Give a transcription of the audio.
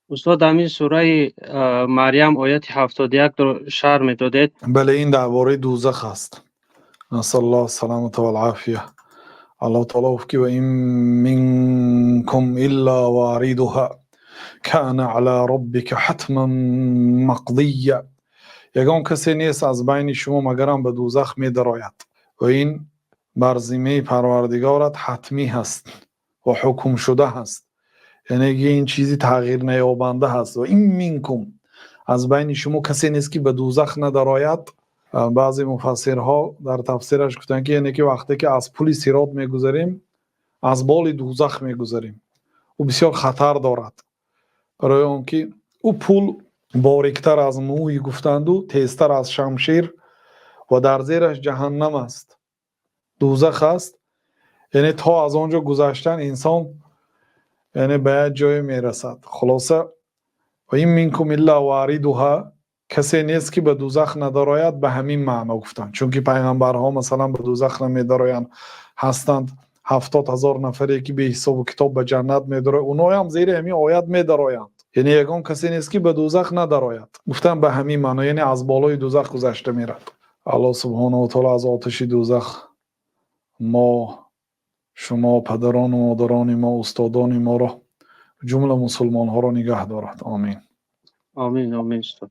Устод, ҳамин сураи Марьям, ояти 71-ро шарҳ медодед. Бале, ин дар бораи дӯзах аст. نسأل الله السلامة والعافية. Аллоҳ таоло гуфт, ки وإن منكم إلا واردها كان على ربك حتما مقضيا. Ягон касе нест аз байни шумо, магарам ба дӯзах медарояд ва ин бар зиммаи Парвардигорат ҳатмӣ ҳаст ва ҳукмшуда ҳаст, яъне ки ин чизи тағйирнаёбанда ҳаст. وإن منكم, аз байни шумо касе нест, ки ба дӯзах надарояд. Баъзе муфассирҳо дар тафсираш гуфтанд, ки яъне ки вақте ки аз пули Сирот мегузарем, аз боли дӯзах мегузарем. Ӯ бисёр хатар дорад, барои он ки ӯ пул бориктар аз мӯй гуфтанду тезтар аз шамшер ва дар зераш ҷаҳаннам аст, дӯзах аст. Яъне то аз он ҷо гузаштан инсон, яъне, ба як ҷое мерасад. Хулоса, وإن منكم إلا واردها, касе нест, ки ба дӯзах надарояд, ба ҳамин маъно гуфтанд, чунки пайғамбарҳо, масалан, ба дӯзах намедароянд. Ҳастанд 70 000 нафаре, ки беҳисобу китоб ба ҷаннат медароянд, онҳоям зери ҳамин оят медароянд. Яъне ягон касе нест, ки ба дӯзах надарояд, гуфтанд ба ҳамин маъно, яъне аз болои дӯзах гузашта мерад. Аллоҳ субҳонаҳу ва таоло аз оташи дӯзах мо, шумо, падарону модарони мо, устодони моро, ҷумла мусулмонҳоро нигаҳ дорад. Омин. Омин, омин, устод.